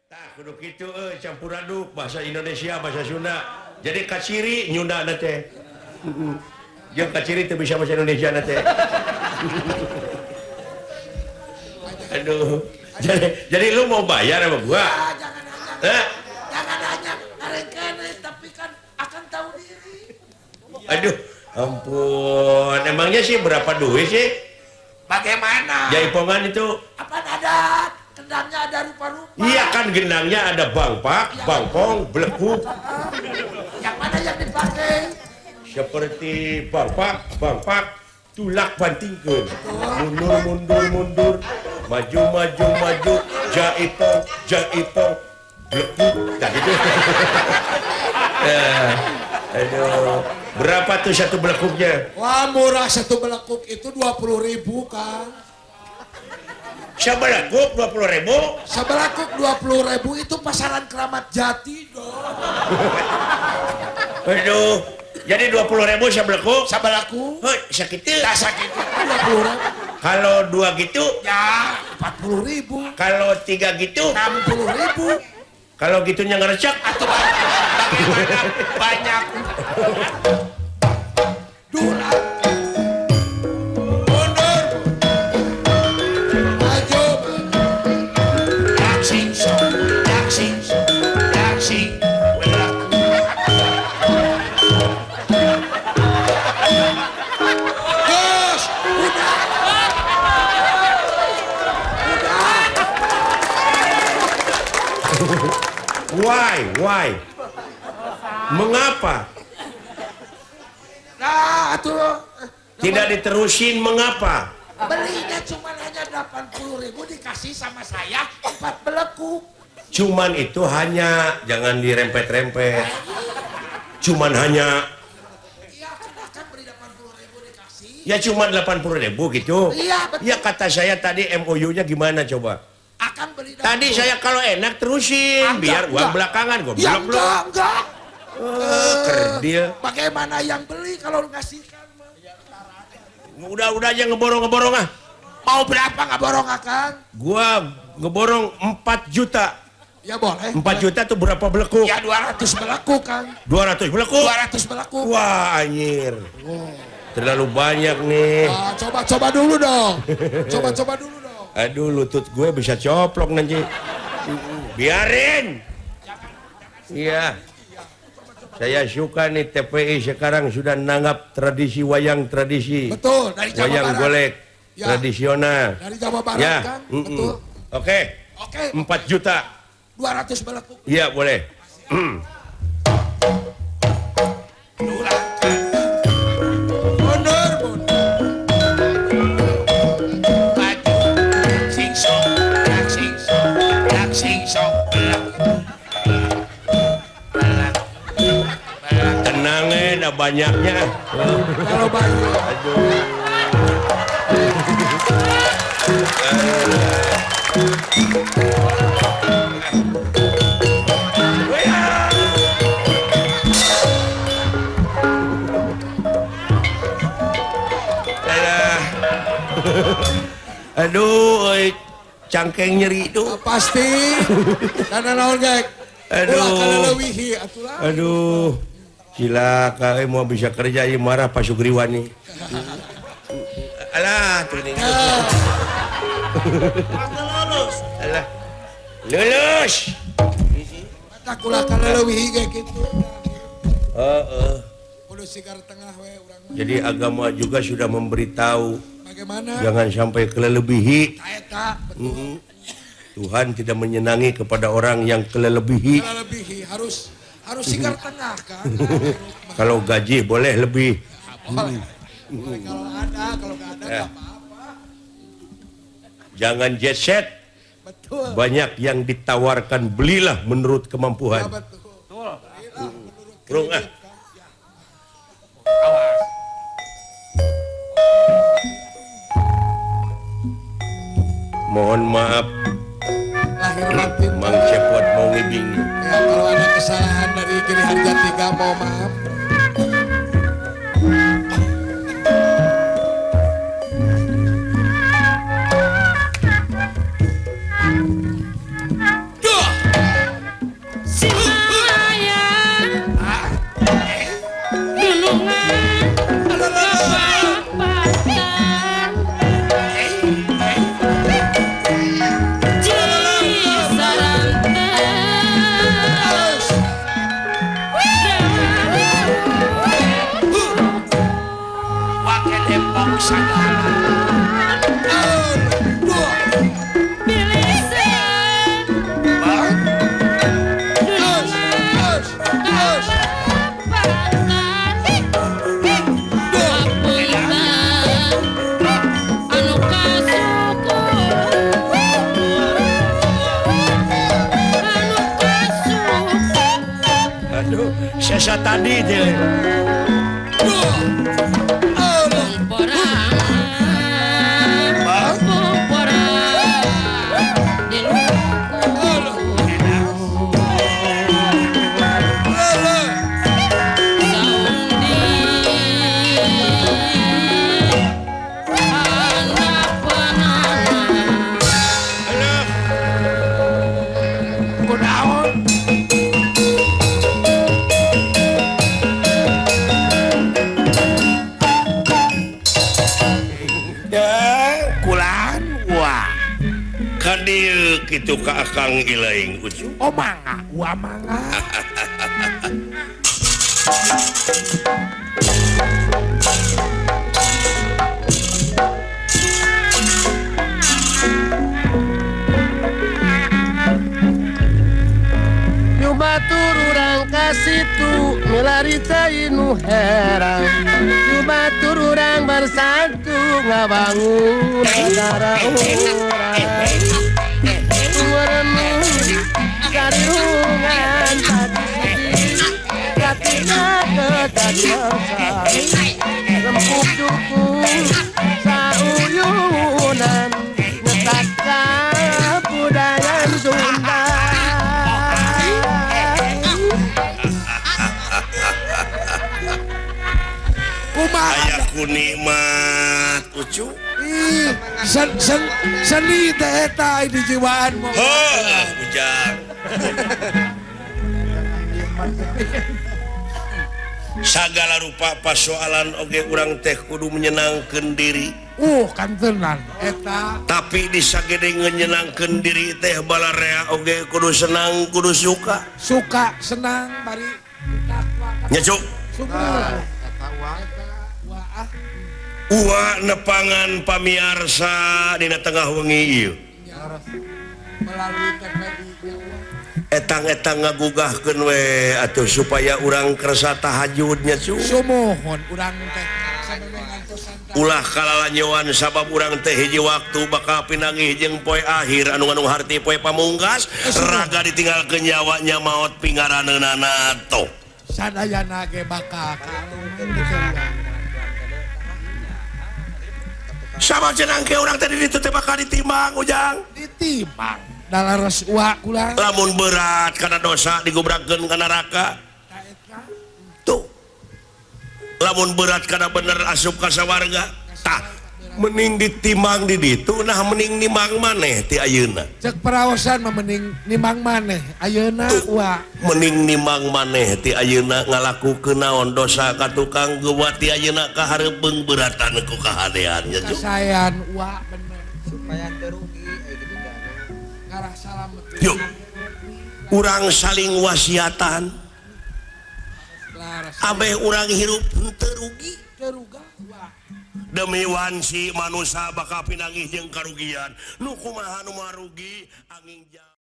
Tah, kudu kitu euy, campur aduk bahasa Indonesia, bahasa Sunda. Jadi kaciri Nyunda na teh. Jeung kaciri teu bisa bahasa Indonesia na teh. Aduh. Jadi lu mau bayar sama gua? Ya, jangan hanya. Eh? Jangan hanya ngarengkeun, tapi kan akan tahu diri. Aduh, ampun. Emangnya sih berapa duit sih? Bagaimana? Jaipongan itu apa ada? Gendangnya ada rupa-rupa. Iya kan, gendangnya ada bangpak, ya, bangpong, belekuk. Yang mana yang dipakai? Seperti bangpak, bangpak, tulak bantingkeun. Mundur, mundur, mundur, maju, maju, maju, jaipong, jaipong, belekuk. Nah, gitu. Aduh, berapa tuh satu belekuknya? Wah, murah, satu belekuk itu 20.000, Kang. Sebelekuk 20.000? Sebelekuk 20.000 itu pasaran Keramat Jati dong. Aduh, jadi 20.000 sebelekuk? Sebelekuk. Hei, sakit. Nah, sakit 20.000. Kalau 2 gitu? Ya, 40.000. Kalau 3 gitu? 60.000. Kalau gitunya ngerecek? Atau bagaimana banyak. Dua. Mundur. Maju. Daksing, daksing, daksing. Gus, udah. Udah. Why? Why? Mengapa? Nah, atuh. Tidak diterusin mengapa? Belinya cuma hanya 80.000 dikasih sama saya 4 belekuk. Cuman itu hanya, jangan dirempet-rempet. Cuman hanya. Iya, kan beli 80.000 dikasih. Ya cuma 80.000 gitu. Iya, betul. Ya kata saya tadi MOU-nya gimana coba? Akan beli tadi 80. Saya kalau enak terusin, enggak, biar uang enggak. Belakangan gua ya, blok. Enggak, enggak. Kerdil. Bagaimana yang beli kalau ngasih kan? Udah aja ngeborong-ngeborong ah. Mau berapa ngeborong akan? Gua ngeborong 4 juta. Ya boleh. 4 juta tuh berapa belekuk? Ya 200 belekuk kan. 200 belekuk? 200 belekuk. Wah, anjir. Wow. Terlalu banyak nih. Ah, coba-coba dulu dong. Coba-coba dulu dong. Aduh, lutut gue bisa coplok nanti. Biarin. Iya. Saya suka nih TPI sekarang sudah nanggap tradisi wayang tradisi. Betul, dari Jawa wayang Barat. Golek ya. Tradisional. Dari Jawa Barat ya. Kan? Betul. Oke. Oke. 4 juta. 200 belekuk. Iya, boleh. Mundur, mundur. Maju. Sing song, sing song, sing song. Tenang ada banyaknya. Kalau banyak. Aduh. Aduh, cangkeng nyeri itu. Pasti. Karena naon, Gek? Aduh. Aduh. Cilaka, mau bisa kerja ya marah Pak Sugriwani. Alah, tuh ini. Lulus. Alah. Lulus. Mata kula kaleuwihi ge kitu. Heeh. Kudu sigar tengah we urang. Jadi agama juga sudah memberitahu bagaimana? Jangan sampai kelelebihi. Eta, betul. Tuhan tidak menyenangi kepada orang yang kelelebihi. Kelelebihi harus sigar tengah kan. Kalau gaji boleh lebih. Boleh. Boleh kalau ada, kalau nggak ada nggak apa-apa. Jangan jet set. Betul. Banyak yang ditawarkan, belilah menurut kemampuan. Ya, betul. Belilah menurut Bro, ah. kredit, kan? Ya. Awas. Mohon maaf. Lahir batin. Mang Cepot mau ngibing. Ya, kalau ada kesalahan dari Giri Harja 3 mau maaf. Duh. Sagala. Sesa tadi teh. Itu ka Akang Ilaing Ucu. Oh mangga, wa mangga. Nyoba tururang ka situ milari cai nu herang. Nyoba tururang bersatu ngabangun negara urang. Sarungan katina ketatasa rempuk duku sauyunan ngetak kabudayan Sunda. Kumaha aya ku nikmat Ucu. Seni teh eta di jiwaan. Heuh, Ujang. Sagala rupa pasoalan oge urang teh kudu menyenangkeun diri. Kantenan eta. Tapi disagede nyenangkeun diri teh balarea oge kudu senang, kudu suka. Suka, senang bari takwa. Nya cuk. Syukur. Eta wae eta. Uwa nepangan pamiarsa dina tengah wengi ieu. Melalui TPI etang-etang ngagugahkeun we atuh supaya urang kersa tahajudnya cu. Sumuhun urang teh ulah kalalanyoan sabab urang teh hiji waktu bakal pinanggih jeung poe akhir anu ngandung harti poe pamungkas raga ditinggalkeun nyawanya maot pingaraneunana atuh. Sadayana ge bakal sama cenang ke urang tadi ditu teh bakal ditimbang Ujang. Ditimbang dalares uak kula. Lamun berat karena dosa digubrakeun ka neraka. Tuh. Lamun berat karena bener asup ka sawarga. Tah, mending ditimbang di ditu nah mending nimbang maneh ti ayeuna. Cek paraosan mah mending nimbang maneh ayeuna uak. Mending nimbang maneh ti ayeuna ngalakukeun naon dosa ka tukang geuwat ti ayeuna ka hareupeung beratan ku kahadean nya cu. Kasayan uak bener supaya teu rugi aya gitu ngarah salamet. Yuk. Urang saling wasiatan. Abeh urang hirup teu rugi. Teu ruga uak. Demi wansi manusia bakal pinanggih jeung karugian nu kumaha nu marugi angin.